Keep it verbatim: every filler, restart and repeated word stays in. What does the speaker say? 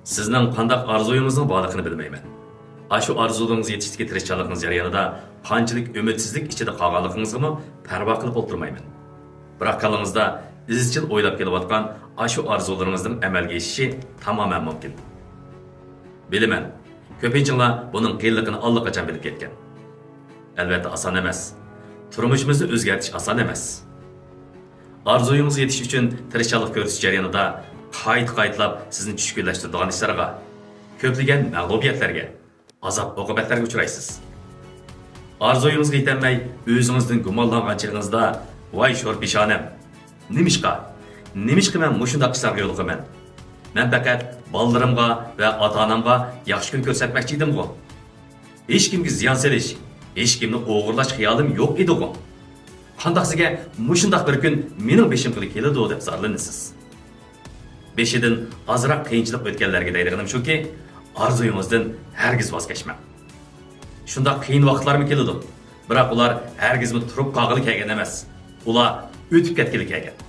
سىزنىڭ قانداق ئارزۇيىڭىزنىڭ بارلىقىنى بىلمەيمەن. ئاشۇ ئارزۇلىرىڭىزغا يېتىشتىكى تىرىشچانلىقىڭىز جەريانىدا قانچىلىك ئۈمىدسىزلىك ئىچىدە قالغانلىقىڭىزغىمۇ پەرۋا قىلىپ ئولتۇرمايمەن. بىراق كاللىڭىزدا ئىزچىل ئويلاپ كېلىۋاتقان ئاشۇ ئارزۇلىرىڭىزنىڭ ئەمەلگە ئېشىشى تامامەن مۇمكىن. بىلىمەن، كۆپىنچىڭلار بۇنىڭ قىيىنلىقىنى ئاللىقاچان بىلىپ كەتكەن. ئەلۋەتتە ئاسان ئەمەس. تۇرمۇشىمىزنى ئۆزگەرتىش ئاسان ئەمەس. ئارزۇيىڭىزغا يېتىش ئۈچۈن تىرىشچانلىق كۆرسىتىش جەريانىدا قايتا-قايتىلاپ سىزنى چۈشكۈنلەشتۈرىدىغان ئىشلارغا، كۆپلىگەن مەغلۇبىيەتلەرگە، ئازاب-ئوقۇبەتلەرگە ئۇچرايسىز. ئارزۇيىڭىزغا يېتەلمەي ئۆزىڭىزدىن گۇمانلانغان چېغىڭىزدا، ۋاي شور پېشانەم! نېمىشقا؟ نېمىشقا مەن مۇشۇنداق ئىشلارغا يولۇقىمەن؟ مەن پەقەت بالىلىرىمغا ۋە ئاتا-ئانامغا ياخشى كۈن كۆرسەتمەكچى ئىدىمغۇ؟ ھېچكىمگە زىيان سېلىش، ھېچكىمنى ئوغرىلاش خىيالىم يوق ئىدىغۇ؟ قانداق سىزگە مۇشۇنداق بىر كۈن مېنىڭ بېشىمغىلا كېلىدۇ دەپ زارلىنىسىز. بېشىدىن ئازراق قىيىنچىلىق ئۆتكەنلەرگە دەيدىغىنىم شۇكى، ئارزۇيىڭىزدىن ھەرگىز ۋاز كەچمەڭ. شۇنداق قىيىن ۋاقىتلارمۇ كېلىدۇ، بىراق ئۇلار ھەرگىزمۇ تۇرۇپ قالغىلى كەلگەن ئەمەس، ئۇلار ئۆتۈپ كەتكىلى كەلگەن.